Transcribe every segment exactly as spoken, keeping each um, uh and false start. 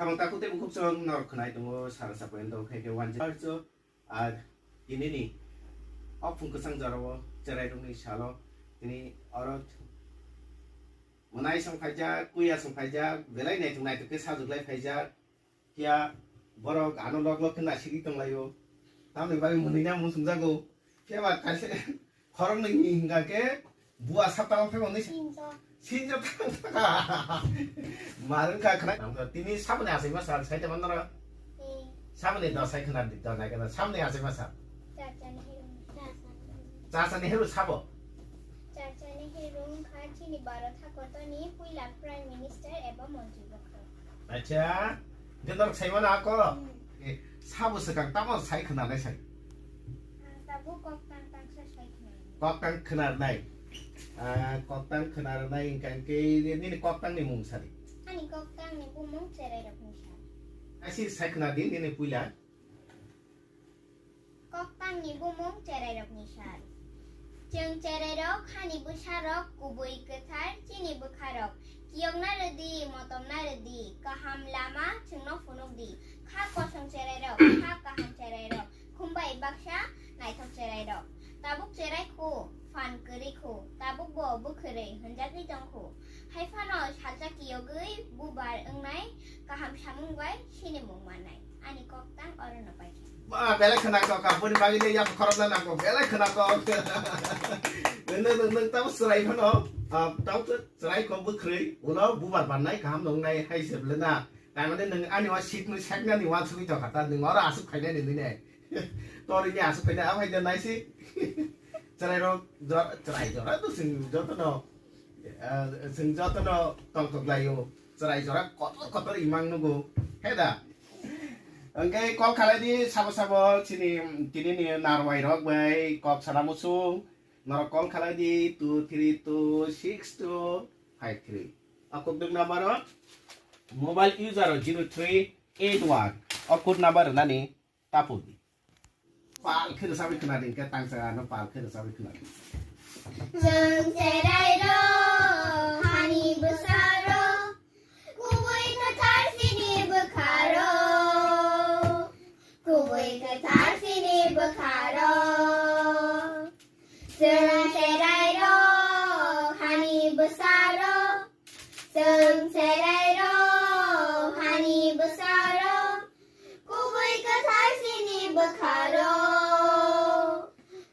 Ang takhuk tei bukhuk chwng norok khwnai tongo, sara sapoyani dok khe khe wanjak. Ar tinini o phung kwchang jorao chwrairokni salo tini oro mwnai song phaijak, kuya song phaijak, belai naithok naithok khe sajwk lai phaijak. Phiya borok ano lok lok khe naisingwi tonglaio. Tamoni bagwi mwnwina muchungjago. Phiya ba kaisa khoroknwi ni hwnka khe bua saptalo phai manwi sinjo. Sinjo thang thaka. Marwng kha khna. Tini saboni achai masa sai te manora. Saboni do sai khna di do nai kana saboni achai masa. Chacha Nehru. Chacha Nehru sabo. Chacha Nehru wngkha chini Bharat hakotorni puila Prime Minister eba montri bokhrok. Acha, hwnkhe norok saimano ako? Hmm. Eh, sabo swkang tamo sai khwnanai sai? Ang tabuk koktang tangsa sai khwnanai. Koktang khwnanai. Ah, koktang khwnanai hwnkha hwnkhe nini koktangni mung sadi. Ani koktangni bumung cherairokni sal. Asi sai khwnadi nini puila. Koktangni bumung cherairokni sal. Chwng cherairok hani bwsarok kubui kwthar chini bwkharok. Kiyokna rwdi, motomna rwdi, kaham lama chwngno phunukdi. Kha kosong cherairok, kha kaham cherairok, khumbai baksa naithok cherairok. Tabuk cherai khu, phan kwrwi khu, tabuk bo bwkhwrwi hwnjagwi tong khu. Hai phano salsa kiyogwi bubar wngnai kaham samung bai sinimung mannai. Ani koktang orono paikha. Ba, belai khwna kok, aboni bagwi le yak khorokna nango, belai khwna kok. Nung, nung, nung, nung tamo chwrai phano, ah, tamo chwrai kok bwkhwrwi, ulo bubar bannai kaham nungnai hai se bwle na. Tamani nung ani wa seat no seknani wansugwi tongkha ta, nung oro aswk khainani nini. Torini aswk khainai, a phaida naisi. Chwrairok jor-, chwrai jora to chwng jotono, ah, chwng jotono tongthok laio. Chwrai jora kotor kotor imang nugo. He da? Hwnkhe call khalai di sabo sabo chini, tini ni narwai rok bai kok sana muchung. Norok call khalai di two three two six two five three. O code number o mobile user o zero three eight one. O code number nani tapudi. Pal khe rwchabwi khwnadi, hwnkhe tangsa ano pal khe rwchabwi khwnadi. Chwng cherairok, hani bwsarok, kubui kwthar chini bwkharok, kubui kwthar chini bwkharok. Chwng cherairok, hani bwsarok, chwng cherairok, hani bwsarok, kubui kwthar chini bwkharok,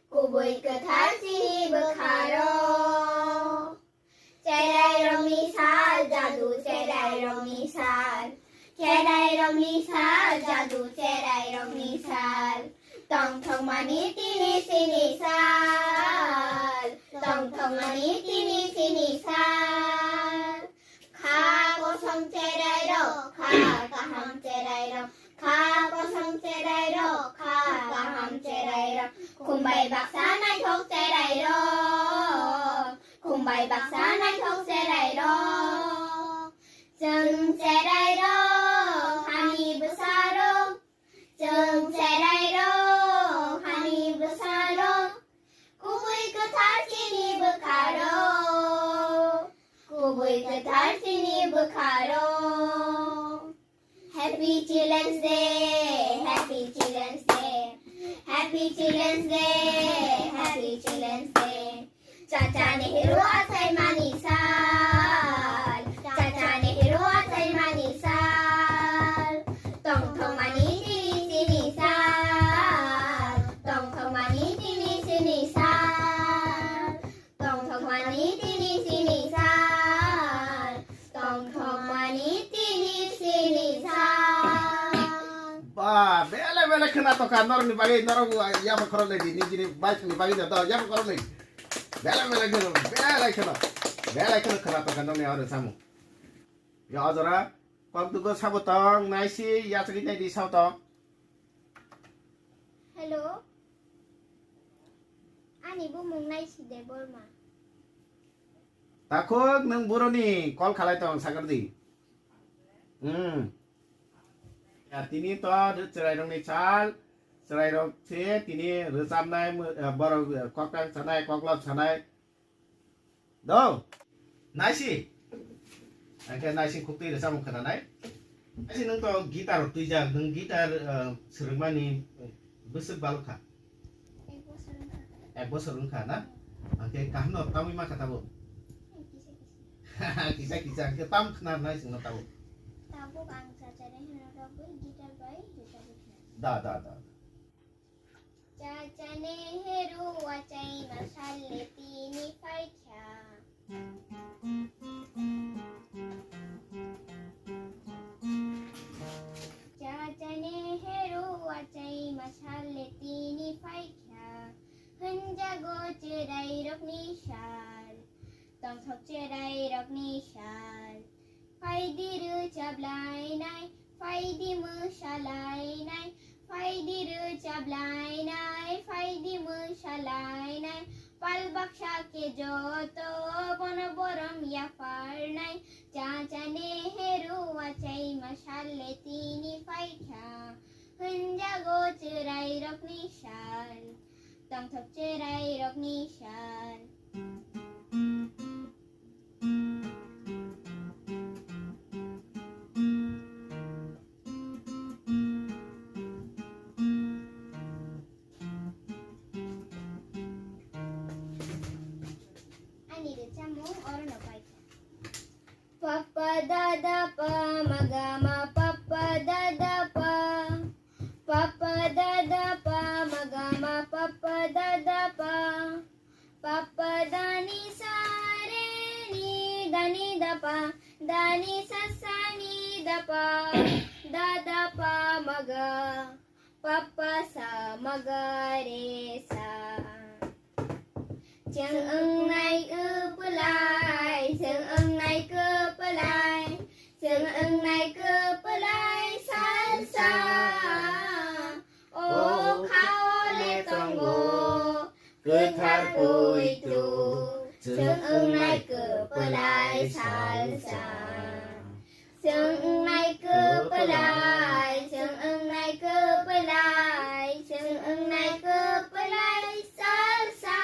kubui kwthar chini bwkharok. Cherairokni sal, jadu cherairokni sal, cherairokni sal, jadu cherairokni sal. Tongthokmani tini chini sal, tongthokmani tini chini sal. Kha kosong cherairok, kha kaham cherairok, kha kosong cherairok, kha kaham cherairok, khumbai baksa naithok cherairok, khumbai baksa naithok cherairok. Chwng cherairok, hani bwsarok, chwng cherairok, hani bwsarok, kubui kwthar chini bwkharok, kubui kwthar chini bwkharok. Happy Children's Day, Happy Children's Day, Happy Children's Day, Happy Children's Day. Chacha Nehru achaimani sal, Chacha Nehru achaimani sal. Tongthokmani tini chini sal, tongthokmani tini chini sal. Tongthokmani tini chini sal, tongthokmani tini chini sal. Ba, belai belai khwna tongkha norokni bagwi, norok yapha khoroknwi di, nini bike ni bagwi no, yapha khoroknwi. Belai belai khwna, belai khwna, belai khwna khwna tongkha norokni oro samung. Ya, o jora, kok dugo sabo tong, naisi, yachagwi naidi sao tong. Hello. Ani bumung Naisi Debbarma. Takhuk nwng boroni call khalai tong, sagardi. Hmm. Ya, tini to chwrairokni sal, chwrairok se tini rwchapnai, mw-, eh, borok, eh, koktang sanai, koklop sanai. Do. Naisi. Angkhe naisi khuktwi rwchapmung khwnanai. Achi nwng to guitar twijak, nwng guitar, ah, swrwngmani, eh, bwswk bal kha? Ek bosor wngkha. Ek bosor wngkha na? Hwnkhe kaham no tamwi ma kha tabuk? Kisa kisa. Kisa kisa, hwnkhe tam khna rwnai chwngno tabuk? Tabuk ang chachare hwnwi rwgwi guitar bai rwchapwi khna. Da, da, da. Chacha Nehru achai ma salle tini phaikha. Chacha Nehru achai ma salle tini phaikha. Hwnjago chwrairokni sal, tongthok chwrairokni sal. Phaidi rwchap lainai, phaidi mwsa lainai, phaidi rwchap lainai, phaidi mwsa lainai. Pal baksa khe joto bono borom yapharnai. Chacha Nehru achai ma salle tini phaikha. Hwnjago chwrairokni sal, tongthok chwrairokni sal. Ani rwchapmung orono paikha. Pa pa da da pa ma ga ma pa pa da da pa. Pa pa da da pa ma ga ma pa pa da da pa. Pa pa da ni sa re ni da ni da pa, da ni sa sa ni da pa, da da pa ma ga, pa pa sa ma ga re sa. Chwng wngnai kwplai, chwng wngnai kwplai, chwng wngnai kwplai salsa. O khao le tongo kwthar poito, chwng wngnai kwplai salsa. Chwng wngnai kwplai, chwng wngnai kwplai, chwng wngnai kwplai salsa.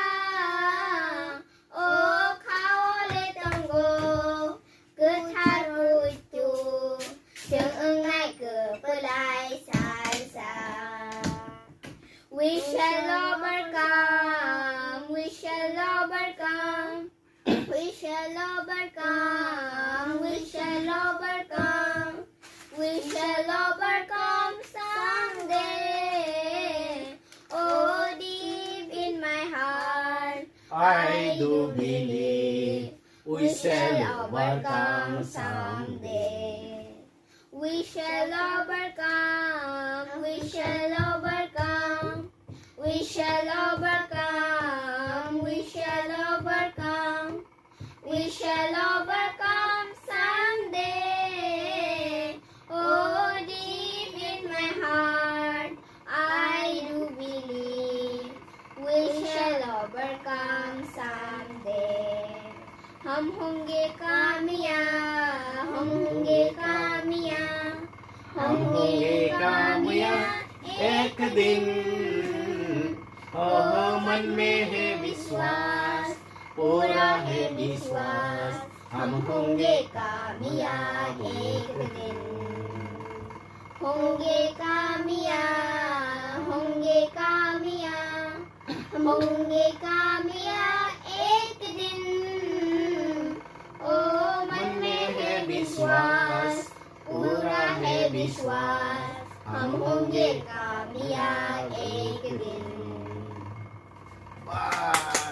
O khao le tongo kwthar poito, chwng wngnai kwplai salsa. We shall overcome, we shall overcome. We shall overcome, we shall overcome, we shall overcome someday. Oh, deep in my heart, I do believe we shall overcome someday. We shall overcome, we shall overcome, we shall overcome, we shall overcome, we shall overcome someday. Oh, deep in my heart, I do believe we shall overcome someday. हम होंगे कामयाब, हम होंगे कामयाब, हम होंगे कामयाब एक दिन। ओ मन में है विश्वास, पूरा है विश्वास, हम होंगे कामयाब एक दिन। होंगे कामयाब, होंगे कामयाब, हम होंगे कामयाब एक दिन। ओ मन में है विश्वास, पूरा है विश्वास, हम होंगे कामयाब एक दिन। Wow.